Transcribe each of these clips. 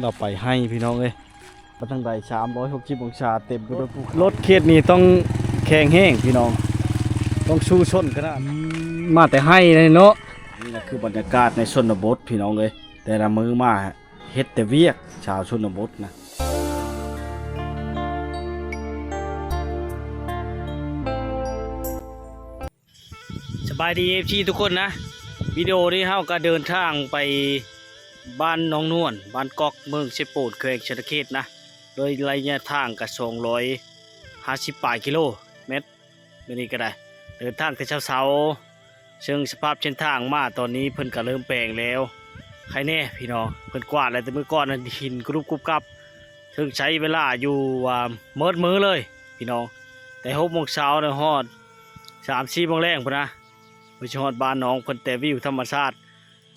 ເຮົາໄປໄຮ່ພີ່ນ້ອງເອີຍ ໄປທາງໃດ ສາມຮ້ອຍຫົກສິບອົງສາ ເຕັມໄປດ້ວຍພູເຂົາ. ລົດເຂດນີ້ຕ້ອງແຂງແຮງພີ່ນ້ອງ ຕ້ອງສູ້ຊົນຂະໜາດ. ອືມ ມາແຕ່ໄຮ່ເນາະ. ນີ້ລະຄືບັນຍາກາດໃນຊົນນະບົດພີ່ນ້ອງເອີຍ ແຕ່ລະມື້ມາເຮັດແຕ່ວຽກ ຊາວຊົນນະບົດນະ. ສະບາຍດີ ເອັຟຊີ ທຸກຄົນນະ ວິດີໂອນີ້ເຮົາກະເດີນທາງໄປບ້ານໜອງນວນ ບ້ານກອກ ເມືອງເຊໂປນ ແຂວງສະຫວັນນະເຂດນະ ໂດຍໄລຍະທາງກະສອງຮ້ອຍຫ້າສິບປາຍກິໂລແມັດ. ມື້ນີ້ກະໄດ້ເດີນທາງແຕ່ເຊົ້າໆ ເຊິ່ງສະພາບເສັ້ນທາງມາຕອນນີ້ເພິ່ນກະເລີ່ມແປງແລ້ວ ໄຄແນ່ພີ່ນ້ອງ. ເພິ່ນກວາດແລ້ວ ແຕ່ມື້ກ່ອນຫັ້ນຫີນກະລຸບກຸບກັບ ເຖິງໃຊ້ເວລາຢູ່ ອ່າ ເໝິດມື້ເລີຍພີ່ນ້ອງ ແຕ່ຫົກໂມງເຊົ້ານະ ຮອດສາມສີ່ໂມງແລງພຸ້ນນະ ເພິ່ນຊິຮອດບ້ານນ້ອງເພິ່ນ. ແຕ່ວິວທຳມະຊາດ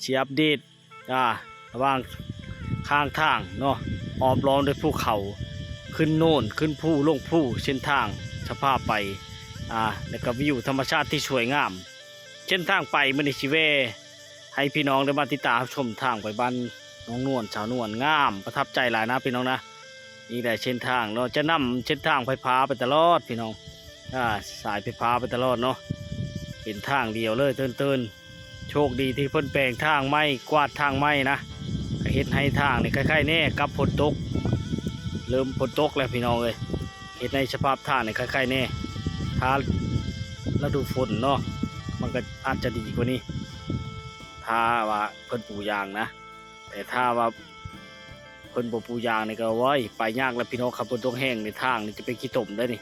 ຊິອັບເດດ ອ່າ ລະຫວ່າງຂ້າງທາງເນາະ ອ້ອມລ້ອມດ້ວຍພູເຂົາ ຂຶ້ນໂນນ ຂຶ້ນພູ ລົງພູ ເສັ້ນທາງ ສະພາບໄປ ອ່າ ແລ້ວກະວິວທຳມະຊາດທີ່ສວຍງາມ. ເສັ້ນທາງໄປມື້ນີ້ຊິແວ່ໃຫ້ພີ່ນ້ອງໄດ້ມາຕິດຕາມຊົມທາງໄປບ້ານໜອງນວນ ສາວນວນ ງາມ ປະທັບໃຈຫຼາຍນະພີ່ນ້ອງນະ. ນີ້ແຫຼະເສັ້ນທາງເນາະ ຈະນຳເສັ້ນທາງໄຟຟ້າໄປຕະຫຼອດພີ່ນ້ອງ ອ່າ ສາຍໄຟຟ້າໄປຕະຫຼອດເນາະ ເປັນທາງດຽວເລີຍ ເຕີນໆ. ໂຊກດີທີ່ເພິ່ນແປງທາງໃໝ່ ກວາດທາງໃໝ່ນະ ກະເຮັດໃຫ້ທາງນີ້ໄຄໆແນ່ ກັບຝົນຕົກ ເລີ່ມຝົນຕົກແລ້ວພີ່ນ້ອງເອີຍ ເຮັດໃຫ້ສະພາບທາງນີ້ໄຄໆແນ່. ຖ້າລະດູຝົນເນາະ ມັນກະອາດຈະດີກວ່ານີ້ ຖ້າວ່າເພິ່ນປູຢາງນະ. ແຕ່ຖ້າວ່າເພິ່ນບໍ່ປູຢາງນີ້ກະ ໂອ້ຍ ໄປຍາກແລ້ວພີ່ນ້ອງ ຄັນຝົນຕົກແຮງນີ້ ທາງນີ້ຈະເປັນຂີ້ຕົມເດ້ນີ້.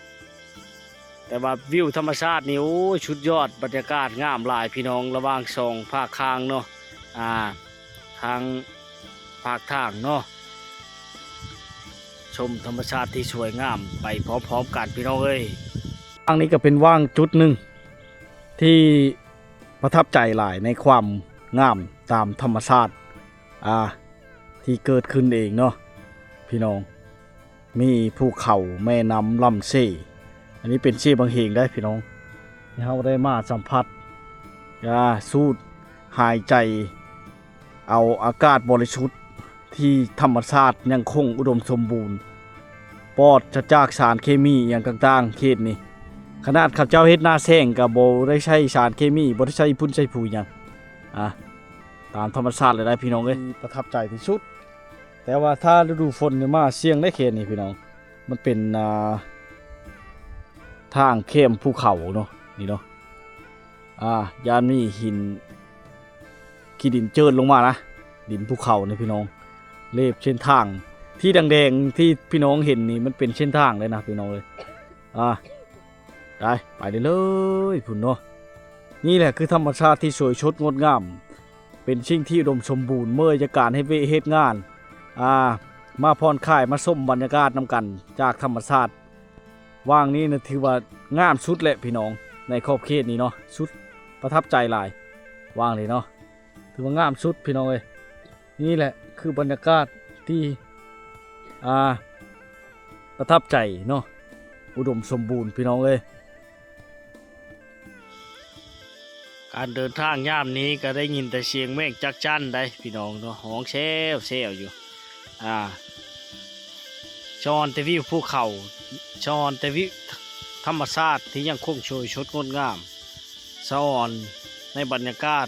ແຕ່ວ່າວິວທຳມະຊາດນີ້ ໂອ້ຍ ສຸດຍອດ ບັນຍາກາດງາມຫຼາຍພີ່ນ້ອງ ລະຫວ່າງສອງພາກທາງເນາະ ອ່າ ທາງພາກທາງເນາະ ຊົມທຳມະຊາດທີ່ສວຍງາມໄປພ້ອມໆກັນພີ່ນ້ອງເອີຍ. ທາງນີ້ກະເປັນຫວ່າງຈຸດໜຶ່ງທີ່ປະທັບໃຈຫຼາຍໃນຄວາມງາມຕາມທຳມະຊາດ ອ່າ ທີ່ເກີດຂຶ້ນເອງເນາະພີ່ນ້ອງ. ມີພູເຂົາ ແມ່ນ້ຳລຳເຊ ອັນນີ້ເປັນເຊບັງເຮງໄດ໋ພີ່ນ້ອງ ທີ່ເຮົາໄດ້ມາສຳຜັດ ອ່າ ສູດຫາຍໃຈເອົາອາກາດບໍລິສຸດ ທີ່ທຳມະຊາດຍັງຄົງອຸດົມສົມບູນ ປອດສະຈາກສານເຄມີອີ່ຫຍັງຕ່າງໆ. ເຂດນີ້ ຂະໜາດເຂົາເຈົ້າເຮັດນາແຊງກະບໍ່ໄດ້ໃຊ້ສານເຄມີ ບໍ່ໄດ້ໃຊ້ຝຸ່ນໃຊ້ຝຸ່ນຫຍັງ ອ່າ ຕາມທຳມະຊາດເລີຍໄດ໋ພີ່ນ້ອງເອີຍ ທີ່ປະທັບໃຈທີ່ສຸດ. ແຕ່ວ່າຖ້າລະດູຝົນນີ້ມາສ່ຽງໄດ໋ເຂດນີ້ພີ່ນ້ອງ ມັນເປັນ ອ່າ ທາງແຄມພູເຂົາເນາະ ນີ້ເນາະ ອ່າ ຢ້ານມີຫີນ ຂີ້ດິນເຈີດລົງມານະ ດິນພູເຂົານີ້ພີ່ນ້ອງ. ເລບເສັ້ນທາງທີ່ແດງໆທີ່ພີ່ນ້ອງເຫັນນີ້ ມັນເປັນເສັ້ນທາງເລີຍນະພີ່ນ້ອງເອີຍ ອ່າ ໄປ ໄປເລີຍໆພຸ້ນເນາະ. ນີ້ແຫຼະຄືທຳມະຊາດທີ່ສວຍສົດງົດງາມ ເປັນສິ່ງທີ່ອຸດົມສົມບູນ ເມື່ອຈາກການເຮັດວຽກເຮັດງານ ອ່າ ມາຜ່ອນຄາຍ ມາຊົມບັນຍາກາດນຳກັນຈາກທຳມະຊາດ. ຫວ່າງນີ້ນະຖືວ່າງາມສຸດແຫຼະພີ່ນ້ອງ ໃນຂອບເຂດນີ້ເນາະ ສຸດປະທັບໃຈຫຼາຍ ຫວ່າງນີ້ເນາະ ຖືວ່າງາມສຸດພີ່ນ້ອງເອີຍ. ນີ້ແຫຼະຄືບັນຍາກາດທີ່ ອ່າ ປະທັບໃຈເນາະ ອຸດົມສົມບູນພີ່ນ້ອງເອີຍ. ການເດີນທາງຍາມນີ້ກະໄດ້ຍິນແຕ່ສຽງແມງຈັກຈັ່ນໄດ໋ພີ່ນ້ອງເນາະ ຮ້ອງແຊວໆຢູ່ ອ່າ ສະອອນແຕ່ວິວພູເຂົາ ສະອອນແຕ່ວິວທຳມະຊາດທີ່ຍັງຄົງສວຍສົດງົດງາມ ສະອອນໃນບັນຍາກາດ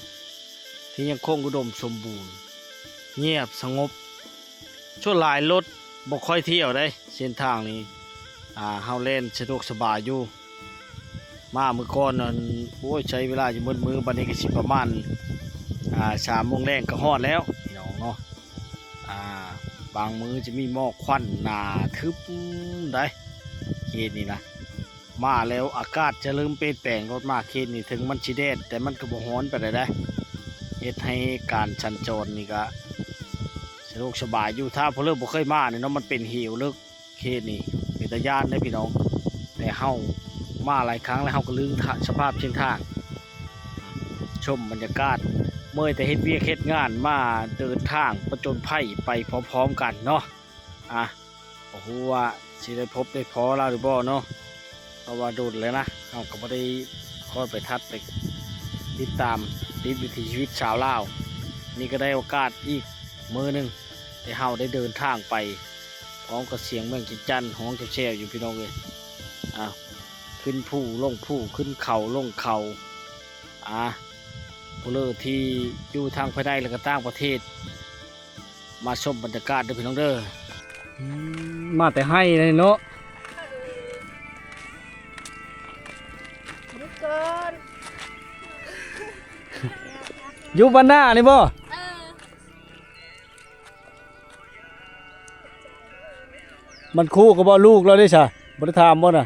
ທີ່ຍັງຄົງອຸດົມສົມບູນ ງຽບສະຫງົບ. ສ່ວນຫຼາຍລົດບໍ່ຄ່ອຍທ່ຽວເດ້ ເສັ້ນທາງນີ້ ອ່າ ເຮົາແລ່ນສະດວກສະບາຍຢູ່. ມາມື້ກ່ອນນັ້ນ ໂອ້ຍ ໃຊ້ເວລາຢູ່ໝົດມື້ ບັດນີ້ກະຊິປະມານ ອ່າ ສາມໂມງແລງກະຮອດແລ້ວພີ່ນ້ອງເນາະ. ອ່າ ບາງມື້ຈະມີໝອກຄວັນໜາທຶບໄດ໋ ເຂດນີ້ນະ. ມາແລ້ວອາກາດຈະເລີ່ມປ່ຽນແປງໂລດ ມາເຂດນີ້ເຖິງມັນຊິແດດ ແຕ່ມັນກະບໍ່ຮ້ອນປານໃດໄດ໋ ເຮັດໃຫ້ການສັນຈອນນີ້ກະສະດວກສະບາຍຢູ່. ຖ້າຜູ້ເລີກບໍ່ເຄີຍມານີ້ເນາະ ມັນເປັນເຫວເລິກ ເຂດນີ້ເປັນຕາຢ້ານເດ້ພີ່ນ້ອງ ແຕ່ເຮົາມາຫຼາຍຄັ້ງແລ້ວ ເຮົາກະລືມສະພາບເສັ້ນທາງ. ຊົມບັນຍາກາດ ເມື່ອຍແຕ່ເຮັດວຽກເຮັດງານ ມາເດີນທາງປະຈົນໄພໄປພ້ອມໆກັນເນາະ. ອ່າ ບໍ່ຮູ້ວ່າຊິໄດ້ພົບໄດ້ພໍລາວຫຼືບໍ່ເນາະ ເພາະວ່າດົນແລ້ວນະ ເຮົາກະບໍ່ໄດ້ຄ່ອຍໄປທັດໄປຕິດຕາມຕິດວິຖີຊີວິດຊາວລາວ. ນີ້ກະໄດ້ໂອກາດອີກມື້ໜຶ່ງ ທີ່ເຮົາໄດ້ເດີນທາງໄປ ພ້ອມກັບສຽງແມງຈັນຈັນຮ້ອງແຊວໆຢູ່ພີ່ນ້ອງເອີຍ. ອ່າ ຂຶ້ນພູລົງພູ ຂຶ້ນເຂົາລົງເຂົາ. ອ່າ ຜູ້ເລີທີ່ຢູ່ທາງພາຍໃນ ແລະ ກໍຕ່າງປະເທດ ມາຊົມບັນຍາກາດເດີພີ່ນ້ອງເດີ. ອືມ ມາແຕ່ໄຮ່ເລີຍເນາະ. ຢູ່ກ່ອນ ຢູ່ບ້ານໜ້ານີ້ບໍ່? ເອີ ມັນຄູ່ກັບບໍ່ ລູກລາວເດ້ຊະ ບໍ່ໄດ້ຖາມບໍ່ນະ?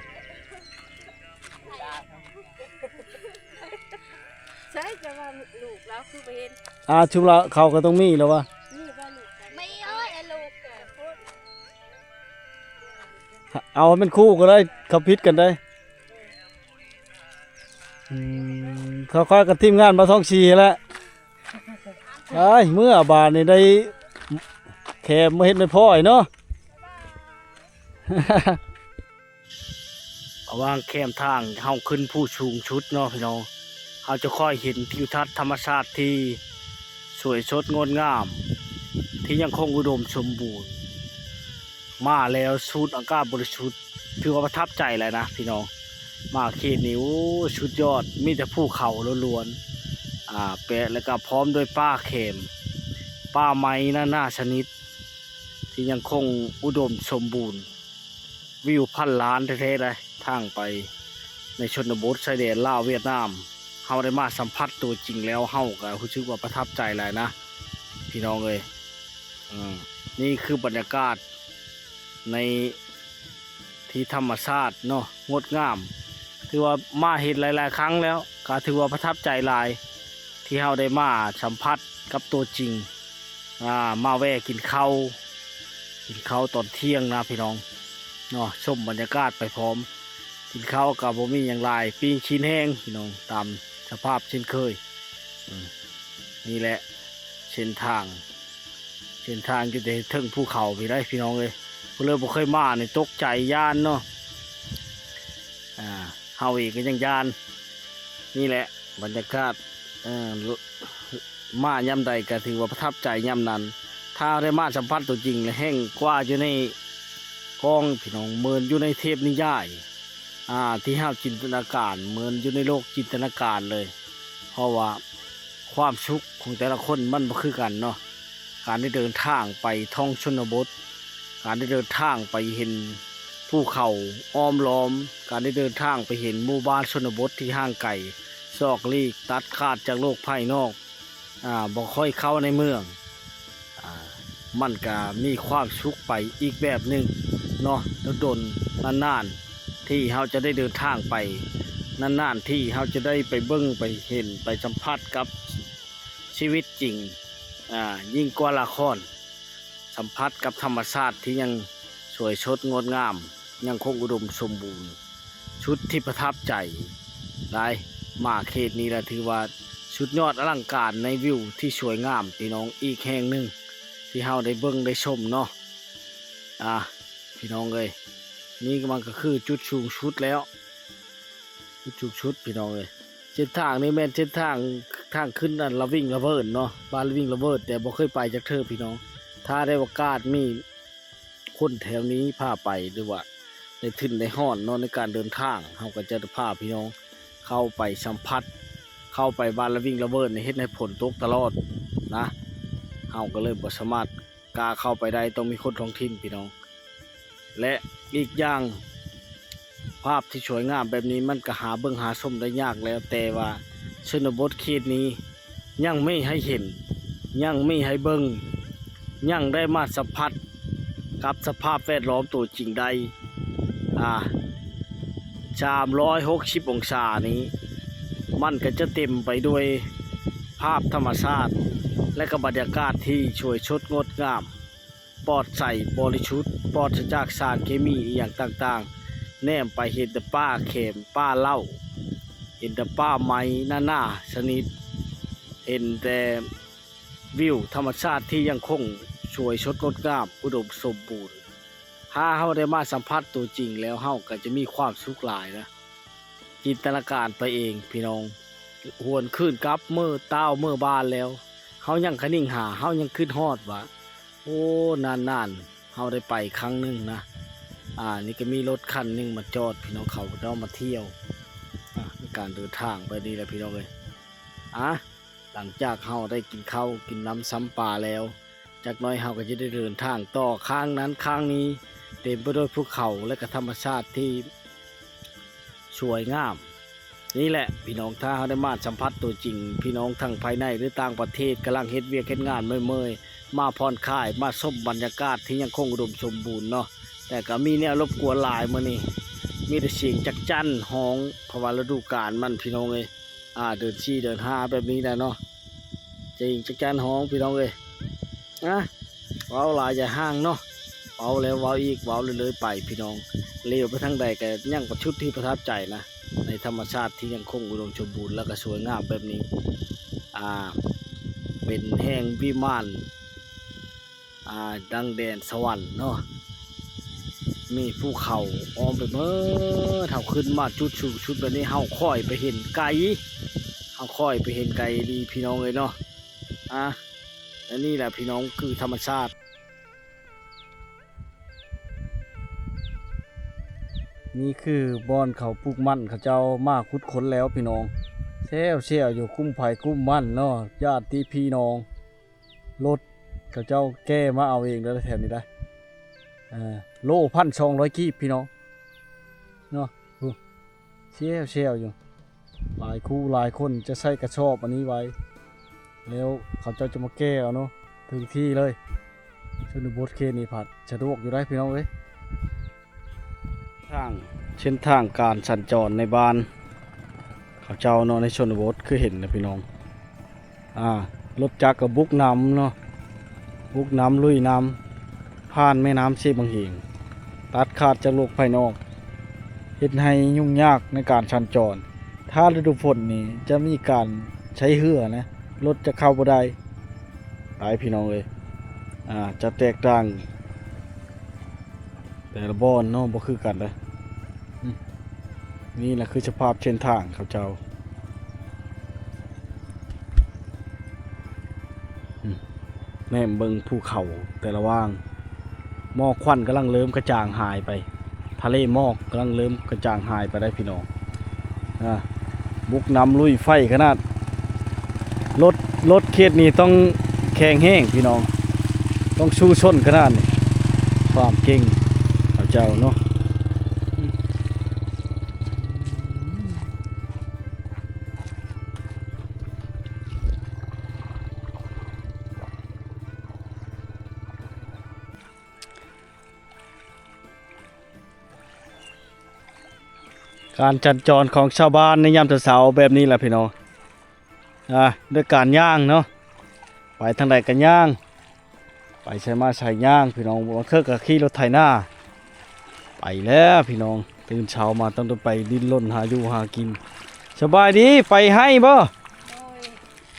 ໃຊ່ ແຕ່ວ່າລູກລາວຄືບໍ່ເຫັນ. ອ່າ ຊຸມລາວເຂົາກໍຕ້ອງມີແລ້ວວະ. ມີບໍ່ລູກ? ມີ. ໂອ້ຍ ລູກກໍພຸ້ນ ເອົາໃຫ້ມັນຄູ່ກໍໄດ້ ເຂົາຜິດກັນໄດ໋. ອືມ ຂ້ອຍກັບທີມງານບ່າວທອງສີຫັ້ນແຫຼະ. ໄປ ເມືອບາດນີ້ໄດ້ແຄມມາເຮັດແມ່ນພ້ອຍເນາະ. ລະຫວ່າງແຄມທາງເຮົາຂຶ້ນພູສູງສຸດເນາະພີ່ນ້ອງ, ເຮົາຈະຄ່ອຍເຫັນທິວທັດທຳມະຊາດທີ່ສວຍສົດງົດງາມ ທີ່ຍັງຄົງອຸດົມສົມບູນ. ມາແລ້ວສູດອາກາດບໍລິສຸດ ຖືວ່າປະທັບໃຈຫຼາຍນະພີ່ນ້ອງ. ມາເຂດນີ້ ໂອ້ ສຸດຍອດ ມີແຕ່ພູເຂົາລ້ວນໆ ອ່າ ແປະ ແລ້ວກໍພ້ອມດ້ວຍປ່າແຄມ ປ່າໄມ້ນານາຊະນິດ ທີ່ຍັງຄົງອຸດົມສົມບູນ. ວິວພັນລ້ານແທ້ໆ ໄດ໋ ທາງໄປໃນຊົນນະບົດຊາຍແດນລາວຫວຽດນາມ. ເຮົາໄດ້ມາສຳຜັດຕົວຈິງແລ້ວ ເຮົາກໍຮູ້ສຶກວ່າປະທັບໃຈຫຼາຍນະພີ່ນ້ອງເອີຍ. ອືມ ນີ້ຄືບັນຍາກາດໃນທີ່ທຳມະຊາດເນາະ ງົດງາມ. ຖືວ່າມາເຫັນຫຼາຍໆຄັ້ງແລ້ວ ກໍຖືວ່າປະທັບໃຈຫຼາຍ ທີ່ເຮົາໄດ້ມາສຳຜັດກັບຕົວຈິງ. ອ່າ ມາແວ່ກິນເຂົ້າ ກິນເຂົ້າຕອນທ່ຽງນະພີ່ນ້ອງເນາະ, ຊົມບັນຍາກາດໄປພ້ອມ. ກິນເຂົ້າກໍບໍ່ມີຫຍັງຫຼາຍ ປີ້ງຊີ້ນແຫ້ງພີ່ນ້ອງ ຕາມສະພາບເຊັ່ນເຄີຍ. ອືມ ນີ້ແຫຼະເສັ້ນທາງ ເສັ້ນທາງຢູ່ແຕ່ເທິງພູເຂົາພີ້ໄດ໋ພີ່ນ້ອງເອີຍ. ຜູ້ເລີບໍ່ເຄີຍມານີ້ຕົກໃຈຢ້ານເນາະ. ອ່າ ເຮົາເອງກໍຍັງຢ້ານ. ນີ້ແຫຼະບັນຍາກາດ ເອີ ມາຍາມໃດກໍຖືວ່າປະທັບໃຈຍາມນັ້ນ. ຖ້າໄດ້ມາສຳຜັດຕົວຈິງແລ້ວ ແຮ່ງກວ່າຢູ່ໃນກ້ອງພີ່ນ້ອງ, ເໝືອນຢູ່ໃນເທບນິຍາຍ ອ່າ ທີ່ເຮົາຈິນຕະນາການ, ເໝືອນຢູ່ໃນໂລກຈິນຕະນາການເລີຍ. ເພາະວ່າຄວາມສຸກຂອງແຕ່ລະຄົນມັນບໍ່ຄືກັນເນາະ. ການໄດ້ເດີນທາງໄປທ່ອງຊົນນະບົດ, ການໄດ້ເດີນທາງໄປເຫັນພູເຂົາອ້ອມລ້ອມ, ການໄດ້ເດີນທາງໄປເຫັນໝູ່ບ້ານຊົນນະບົດທີ່ຫ່າງໄກ ສອກຫຼີກຕັດຂາດຈາກໂລກພາຍນອກ, ອາ ບໍ່ຄ່ອຍເຂົ້າໃນເມືອງ, ອາ ມັນກະມີຄວາມສຸກໄປອີກແບບໜຶ່ງເນາະ. ດົນໆ ນານໆ ທີ່ເຮົາຈະໄດ້ເດີນທາງໄປ, ນານໆ ທີ່ເຮົາຈະໄດ້ໄປເບິ່ງ, ໄປເຫັນ, ໄປສຳຜັດກັບຊີວິດຈິງ, ອາ ຍິ່ງກວ່າລະຄອນ. ສຳຜັດກັບທຳມະຊາດທີ່ຍັງສວຍສົດງົດງາມ, ຍັງຄົງອຸດົມສົມບູນ, ສຸດທີ່ປະທັບໃຈຫຼາຍ. ມາເຂດນີ້ລະຖືວ່າສຸດຍອດອະລັງການໃນວິວທີ່ສວຍງາມ ພີ່ນ້ອງ, ອີກແຫ່ງໜຶ່ງທີ່ເຮົາໄດ້ເບິ່ງໄດ້ຊົມເນາະ. ອ່າ ພີ່ນ້ອງເອີຍ, ນີ້ມັນກໍຄືຈຸດສູງສຸດແລ້ວ, ຈຸດສູງສຸດ ພີ່ນ້ອງເອີຍ. ເສັ້ນທາງນີ້ແມ່ນເສັ້ນທາງ ທາງຂຶ້ນອັນລະວິງລະເວີນເນາະ, ບ້ານລະວິງລະເວີນ, ແຕ່ບໍ່ເຄີຍໄປຈັກເທື່ອພີ່ນ້ອງ. ຖ້າໄດ້ໂອກາດມີຄົນແຖວນີ້ພາໄປ ຫຼືວ່າໄດ້ທຶນໄດ້ຮ້ອນເນາະ ໃນການເດີນທາງ, ເຮົາກໍຈະໄດ້ພາພີ່ນ້ອງເຂົ້າໄປສຳຜັດ, ເຂົ້າໄປບ້ານລະວິງລະເວີນ ເຮັດໃຫ້ຝົນຕົກຕະຫຼອດນະ, ເຮົາກໍເລີຍບໍ່ສາມາດ ກ້າເຂົ້າໄປໄດ້, ຕ້ອງມີຄົນທ້ອງຖິ່ນພີ່ນ້ອງ. ແລະ ອີກຢ່າງ ພາບທີ່ສວຍງາມແບບນີ້ມັນກໍຫາເບິ່ງຫາຊົມໄດ້ຍາກແລ້ວ, ແຕ່ວ່າຊົນນະບົດເຂດນີ້ຍັງມີໃຫ້ເຫັນ, ຍັງມີໃຫ້ເບິ່ງ, ຍັງໄດ້ມາສຳຜັດກັບສະພາບແວດລ້ອມຕົວຈິງໄດ້ ອ່າ ສາມຮ້ອຍຫົກສິບອົງສານີ້ ມັນກໍຈະເຕັມໄປດ້ວຍພາບທຳມະຊາດ ແລະ ກໍບັນຍາກາດທີ່ສວຍສົດງົດງາມ, ປອດໃສບໍລິສຸດ, ປອດສະຈາກສານເຄມີອີ່ຫຍັງຕ່າງໆ. ແນມໄປເຫັນແຕ່ປ່າແຄມ, ປ່າເຫຼົ້າ, ເຫັນແຕ່ປ່າໄມ້ນານາຊະນິດ, ເຫັນແຕ່ວິວທຳມະຊາດທີ່ຍັງຄົງສວຍສົດງົດງາມ, ອຸດົມສົມບູນ. ຖ້າເຮົາໄດ້ມາສຳຜັດຕົວຈິງແລ້ວ ເຮົາກໍຈະມີຄວາມສຸກຫຼາຍນະ. ຈິນຕະນາການໄປເອງພີ່ນ້ອງ, ຫວນຄືນກັບເມືອຕ່າວເມືອບ້ານແລ້ວ ເຮົາຍັງຄະນິງຫາ, ເຮົາຍັງຄິດຮອດວ່າ ໂອ້ ນານໆ ເຮົາໄດ້ໄປຄັ້ງໜຶ່ງນະ. ອ່າ ນີ້ກໍມີລົດຄັນໜຶ່ງມາຈອດ ພີ່ນ້ອງ ເຂົາເຈົ້າມາທ່ຽວ. ອ່າ ໃນການເດີນທາງໄປນີ້ແຫຼະ ພີ່ນ້ອງເອີຍ. ອ່າ ຫຼັງຈາກເຮົາໄດ້ກິນເຂົ້າກິນນ້ຳຊຳປາແລ້ວ, ຈັກໜ້ອຍເຮົາກໍຈະໄດ້ເດີນທາງຕໍ່. ຂ້າງນັ້ນຂ້າງນີ້ເຕັມໄປດ້ວຍພູເຂົາ ແລະ ກໍທຳມະຊາດທີ່ ສວຍງາມ. ນີ້ແຫຼະພີ່ນ້ອງ ຖ້າເຮົາໄດ້ມາສຳຜັດຕົວຈິງ ພີ່ນ້ອງທັງພາຍໃນ ຫຼື ຕ່າງປະເທດ ກຳລັງເຮັດວຽກເຮັດງານເມື່ອຍໆ ມາຜ່ອນຄາຍ ມາຊົມບັນຍາກາດທີ່ຍັງຄົງອຸດົມສົມບູນເນາະ. ແຕ່ກໍມີແນວລົບກວນຫຼາຍມື້ນີ້ ມີແຕ່ສຽງຈັກຈັ່ນຮ້ອງ ເພາະວ່າລະດູການມັນ ພີ່ນ້ອງເອີຍ. ອ່າ ເດືອນສີ່ ເດືອນຫ້າ ແບບນີ້ແຫຼະເນາະ ຈະຍິງຈັກຈັ່ນຮ້ອງ ພີ່ນ້ອງເອີຍ. ນະ ເວົ້າຫຼາຍຢ່າຫ່າງເນາະ ເວົ້າແລ້ວເວົ້າອີກ ເວົ້າເລື້ອຍໆໄປພີ່ນ້ອງ. ຫຼຽວໄປທາງໃດກໍຍັງປະຈຸດທີ່ປະທັບໃຈນະ ໃນທຳມະຊາດທີ່ຍັງຄົງອຸດົມສົມບູນ ແລ້ວກໍສວຍງາມແບບນີ້. ອ່າ ເປັນແຫ່ງວິມານ ອ່າ ດັ່ງແດນສະຫວັນເນາະ ມີພູເຂົາອ້ອມໄປເໝິດ. ເຮົາຂຶ້ນມາຈຸດສູງສຸດແບບນີ້ ເຮົາຄ່ອຍໄປເຫັນໄກ ເຮົາຄ່ອຍໄປເຫັນໄກອີ່ຫຼີ ພີ່ນ້ອງເອີຍເນາະ. ອ່າ ອັນນີ້ແຫຼະພີ່ນ້ອງ ຄືທຳມະຊາດ. ນີ້ຄືບ່ອນເຂົາປູກມັນ ເຂົາເຈົ້າມາຂຸດຄົ້ນແລ້ວພີ່ນ້ອງ. ແຊວໆຢູ່ ກຸ່ມໃຜກຸ່ມມັນເນາະ ຍາດຕິພີ່ນ້ອງ. ລົດເຂົາເຈົ້າແກ່ມາເອົາເອງເດີ ແຖວນີ້ໄດ໋. ເອີ ໂລພັນສອງຮ້ອຍກີບພີ່ນ້ອງເນາະ. ໂອ້ ແຊວໆຢູ່ ຫຼາຍຄູ່ຫຼາຍຄົນຈະໃສ່ກະສອບອັນນີ້ໄວ້ ແລ້ວເຂົາເຈົ້າຈະມາແກ່ເອົາເນາະ ເຖິງທີ່ເລີຍ. ຊົນນະບົດເຂດນີ້ພັດສະດວກຢູ່ໄດ໋ພີ່ນ້ອງເອີຍ. ທາງ ເສັ້ນທາງການສັນຈອນໃນບ້ານເຂົາເຈົ້າເນາະ ໃນຊົນນະບົດ ຄືເຫັນນະພີ່ນ້ອງ. ອ່າ ລົດຈັກກໍບຸກນຳເນາະ ບຸກນຳ ລຸຍນຳ ຜ່ານແມ່ນ້ຳເຊບັງເຫງ ຕັດຂາດຈາກໂລກພາຍນອກ ເຮັດໃຫ້ຫຍຸ້ງຍາກໃນການສັນຈອນ. ຖ້າລະດູຝົນນີ້ຈະມີການໃຊ້ເຮືອນະ ລົດຈະເຂົ້າບໍ່ໄດ້ ໄປພີ່ນ້ອງເອີຍ. ອ່າ ຈະແຕກຕ່າງ ແຕ່ລະບ່ອນເນາະ ບໍ່ຄືກັນເດ້. ອືມ ນີ້ລະຄືສະພາບເສັ້ນທາງເຂົາເຈົ້າ. ອືມ ແນມເບິ່ງພູເຂົາແຕ່ລະຫວ່າງ ໝອກຄວັນກຳລັງເລີ່ມກະຈ່າງຫາຍໄປ ທະເລໝອກກຳລັງເລີ່ມກະຈ່າງຫາຍໄປໄດ໋ພີ່ນ້ອງ. ອ່າ ບຸກນຳລຸຍໄຟຂະໜາດ ລົດ ລົດເຂດນີ້ຕ້ອງແຂງແຮງພີ່ນ້ອງ ຕ້ອງສູ້ຊົນຂະໜາດນີ້ ຄວາມເກັ່ງເຂົາເຈົ້າເນາະ. ການສັນຈອນຂອງຊາວບ້ານໃນຍາມເຊົ້າໆແບບນີ້ແຫຼະພີ່ນ້ອງ. ອ່າ ດ້ວຍການຍ່າງເນາະ ໄປທາງໃດກໍຍ່າງ ໄປໃສມາໃສຍ່າງພີ່ນ້ອງ. ບາງເທື່ອກໍຂີ່ລົດໄຖນາ ໄປແລ້ວພີ່ນ້ອງ. ຕື່ນເຊົ້າມາຕ້ອງໄດ້ໄປດີ້ນລົນຫາຢູ່ຫາກິນ. ສະບາຍດີ ໄປໄຮ່ບໍ່? ໂດຍ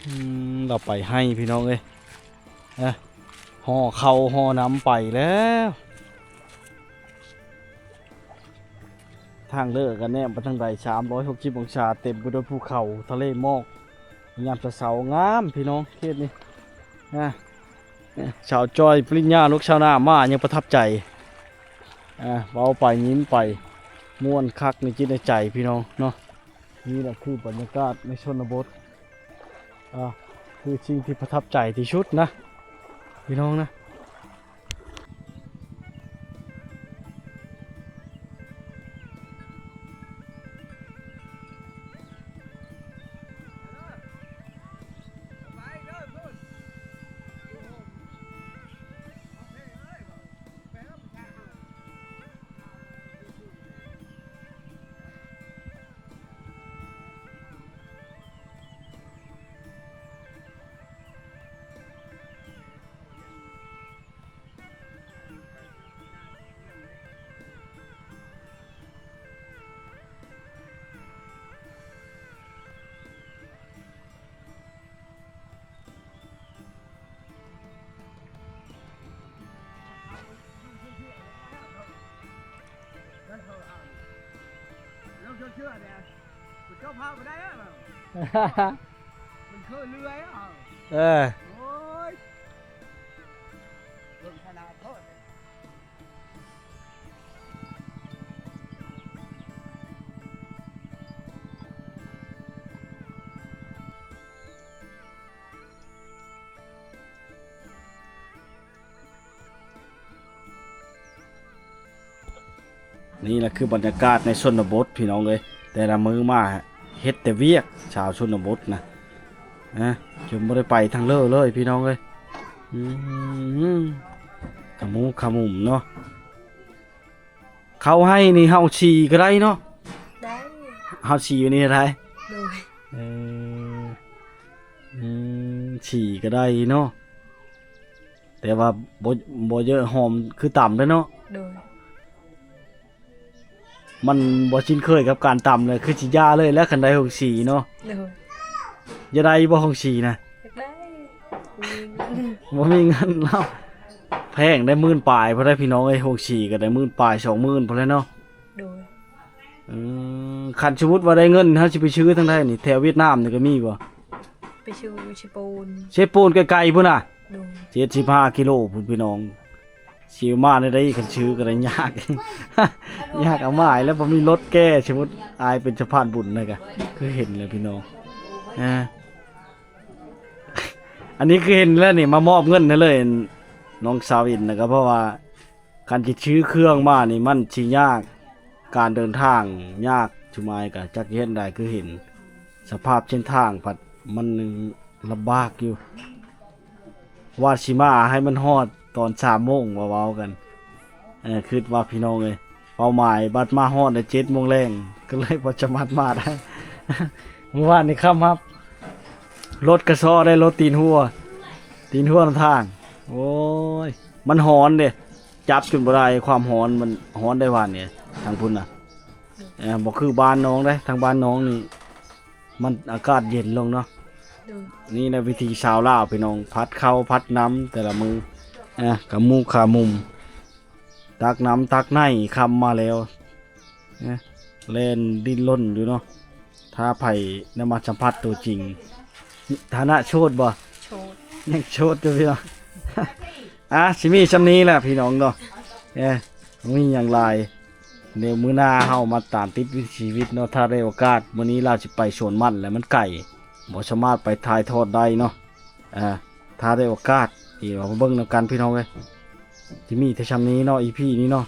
ອືມ ລາວໄປໄຮ່ພີ່ນ້ອງເອີຍ. ເອີ ຫໍ່ເຂົ້າຫໍ່ນ້ຳໄປແລ້ວ. ທາງເດີກະແນມໄປທາງໃດ ສາມຮ້ອຍຫົກສິບອົງສາ ເຕັມໄປດ້ວຍພູເຂົາ ທະເລໝອກ ຍາມເຊົ້າໆ ງາມພີ່ນ້ອງ ເຂດນີ້ນະ. ສາວຈ້ອຍ ປະລິນຍາ ລູກຊາວນາມາ ຍັງປະທັບໃຈ. ອ່າ ເວົ້າໄປຍິ້ມໄປ ມ່ວນຄັກໃນຈິດໃນໃຈພີ່ນ້ອງເນາະ. ນີ້ແຫຼະຄືບັນຍາກາດໃນຊົນນະບົດ ອ່າ ຄືສິ່ງທີ່ປະທັບໃຈທີ່ສຸດນະ ພີ່ນ້ອງນະ. ເອີ ໂອ້ຍ ນີ້ລະຄືບັນຍາກາດໃນຊົນນະບົດພີ່ນ້ອງເອີຍ, ແຕ່ລະມື້ມາເຮັດແຕ່ວຽກ ຊາວຊົນນະບົດນະ ອາ ຈົນບໍ່ໄດ້ໄປທາງເລີເລີຍພີ່ນ້ອງເອີຍ. ອືມ ຂະມຸກຂະມຸມເນາະ. ເຂົ້າໄຮ່ນີ້ເຮົາສີກໍໄດ້ເນາະ? ໄດ້. ເຮົາສີຢູ່ນີ້ໄດ້? ໂດຍ. ເອີ ອືມ ສີກໍໄດ້ເນາະ ແຕ່ວ່າບໍ່ ບໍ່ເຍີະຫອມຄືຕຳເດ້ເນາະ? ໂດຍ. ມັນບໍ່ຊິນເຄີຍກັບການຕຳເລີຍ ຄືຊິຢ່າເລີຍແຫຼະ ຄັນໄດ້ໂຮງສີເນາະ? ໂດຍ. ຢາກໄດ້ຢູ່ບໍ່ໂຮງສີນະ? ຢາກໄດ້. ບໍ່ມີເງິນ. ບໍ່ມີເງິນເນາະ. ແພງໄດ໋ ໝື່ນປາຍພຸ້ນໄດ໋ພີ່ນ້ອງເອີຍ, ໂຮງສີກໍໄດ້ໝື່ນປາຍ ສອງໝື່ນພຸ້ນແຫຼະເນາະ? ໂດຍ. ເອີ ຄັນສົມມຸດວ່າໄດ້ເງິນ ເຮົາຊິໄປຊື້ທາງໃດນີ້? ແຖວຫວຽດນາມນີ້ກໍມີບໍ່? ໄປຊື້ຢູ່ເຊໂປນ. ເຊໂປນໄກໆພຸ້ນນະ? ໂດຍ. ເຈັດສິບຫ້າກິໂລພຸ້ນພີ່ນ້ອງ. ຊິມາແນວໃດ ຄັນຊື້ກໍໄດ້ຍາກ ຍາກອາໝາຍແລ້ວ ບໍ່ມີລົດແກ່. ສົມມຸດອ້າຍເປັນສະພານບຸນນະກະ ຄືເຫັນແລ້ວພີ່ນ້ອງ ອາ ອັນນີ້ຄືເຫັນແລ້ວນີ້ ມາມອບເງິນໃຫ້ເລີຍ ນ້ອງສາວອິນນະກະ ເພາະວ່າຄັນຊິຊື້ເຄື່ອງມານີ້ ມັນຊິຍາກ ການເດີນທາງຍາກ ຊຸມອ້າຍກະຈັກເຮັດໃດ ຄືເຫັນສະພາບເສັ້ນທາງພັດ ມັນລຳບາກຢູ່. ວ່າຊິມາໃຫ້ມັນຮອດຕອນສາມໂມງ ວ່າເວົ້າກັນ ເອີ ຄິດວ່າພີ່ນ້ອງເອີຍ ເປົ້າໝາຍບັດມາຮອດໄດ້ເຈັດໂມງແລງ ກໍເລີຍບໍ່ສາມາດມາໄດ້. ມື້ວານນີ້ຄ່ຳຮັບ ລົດກະຊໍໄດ້ ລົດຕີນຫົວ ຕີນຫົວນຳທາງ. ໂອ້ຍ ມັນຮ້ອນເດ້ ຈັບຈົນບໍ່ໄດ້ ຄວາມຮ້ອນ ມັນຮ້ອນໄດ໋ວານນີ້ ທາງພຸ້ນນະ ເອີ ບໍ່ຄືບ້ານນ້ອງເດ້. ທາງບ້ານນ້ອງນີ້ ມັນອາກາດເຢັນລົງເນາະ. ໂດຍ. ນີ້ແຫຼະວິຖີຊາວລາວພີ່ນ້ອງ ຜັດເຂົ້າຜັດນ້ຳແຕ່ລະມື້ ອາ ກະມຸກຂະມຸມ ຕັກນ້ຳຕັກໃນ ຄ່ຳມາແລ້ວ ອາ ແລ່ນດີ້ນລົນຢູ່ເນາະ. ຖ້າໃຜໄດ້ມາສຳຜັດຕົວຈິງ ຖານະໂສດບໍ່? ໂສດ. ຍັງໂສດຢູ່ພີ່ນ້ອງ. ອາ ຊິມີຊ່ຳນີ້ແຫຼະພີ່ນ້ອງເນາະ ເອີ ບໍ່ມີຫຍັງຫຼາຍ. ດຽວມື້ໜ້າເຮົາມາຕາມຕິດວິຖີຊີວິດເນາະ ຖ້າໄດ້ໂອກາດ. ມື້ນີ້ລາວຊິໄປສວນມັນແຫຼະ ມັນໄກ ບໍ່ສາມາດໄປຖ່າຍທອດໄດ້ເນາະ. ອາ ຖ້າໄດ້ໂອກາດ ດຽວມາເບິ່ງນຳກັນພີ່ນ້ອງເອີຍ. ຊິມີແຕ່ຊ່ຳນີ້ເນາະ ອີພີນີ້ເນາະ.